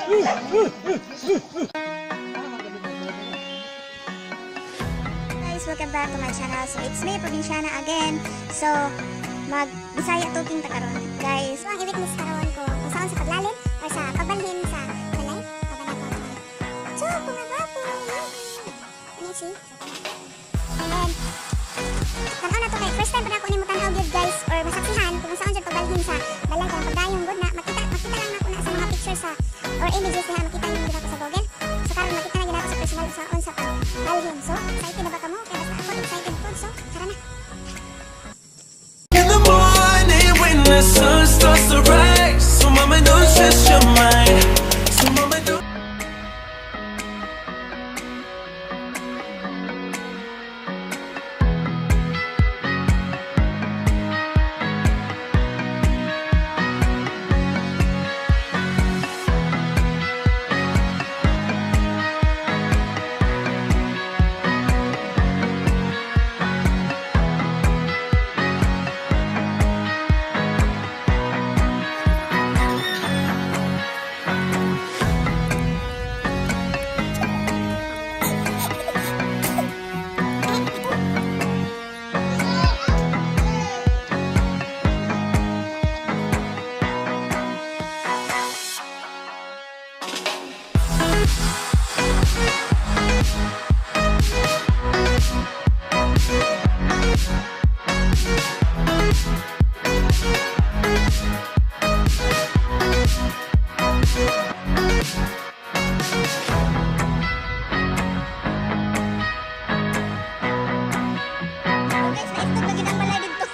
Guys, welcome back to my channel. So, it's me, Provinciana again. So, mag Bisaya talking ta karon. Guys, so, ang i-witness karon ko kung saan sa paglalin or sa pagbalhin sa balay. Kaban ako ang Choco nga gwapo. Ano see? And then, tan-aw na to kay first time pa na ako ni mo tan-aw gyud, guys, or masaksihan kung saan jud pagbalhin sa balay kay pagdayong gud na makita lang nako na sa mga pictures sa or images diha, makita nimo gid ako sa Google. So karon makita na gid ako sa personal sa unsa pagbalhin. So excited na ba kamo? Kay basta ako excited pud. So tara na. In the morning when the sun starts to rise. So mama, don't stress your mind. So mama, don't. Oh, guys, naitog na gid ang balay didto.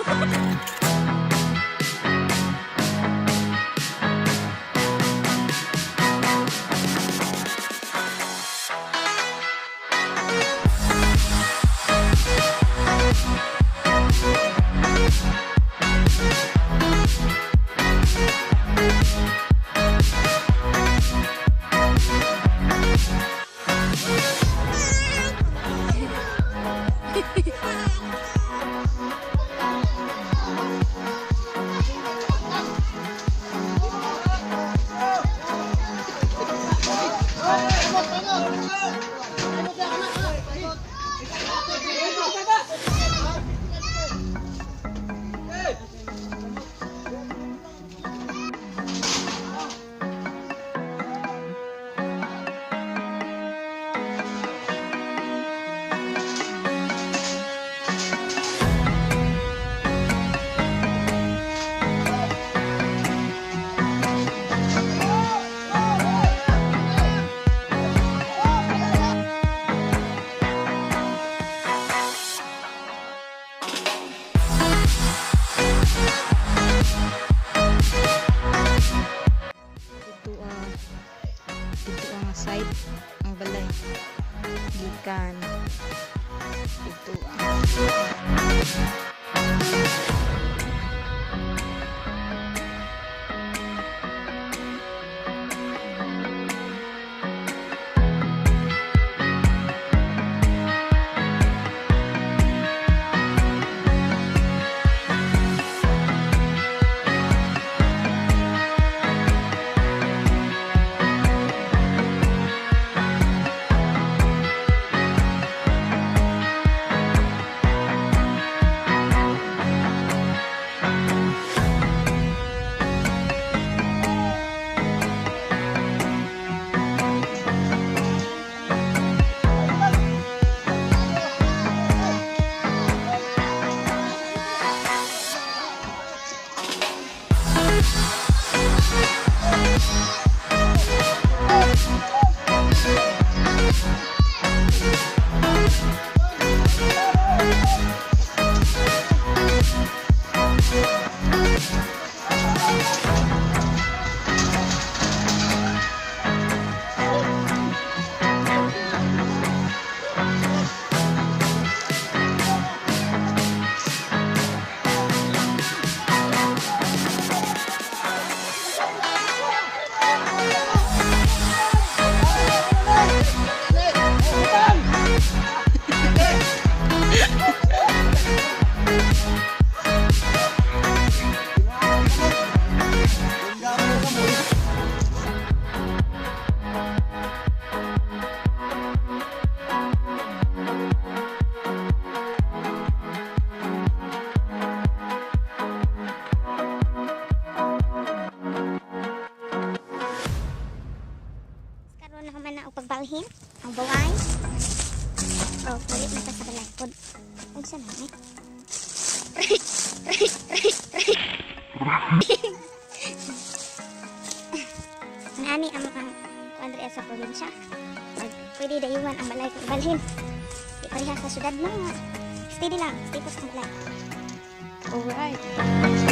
Dito ang side ang balay gikan dito ang Ang balay. Oh, balik na ta sa balay. Pod. Unsa man eh? Nani ang kuan diri sa probinsya. Pag pwede dayuhan ang balay kung ibalhin. Di pareha sa syudad mo nga. Steady lang, stay put ang balay. Alright.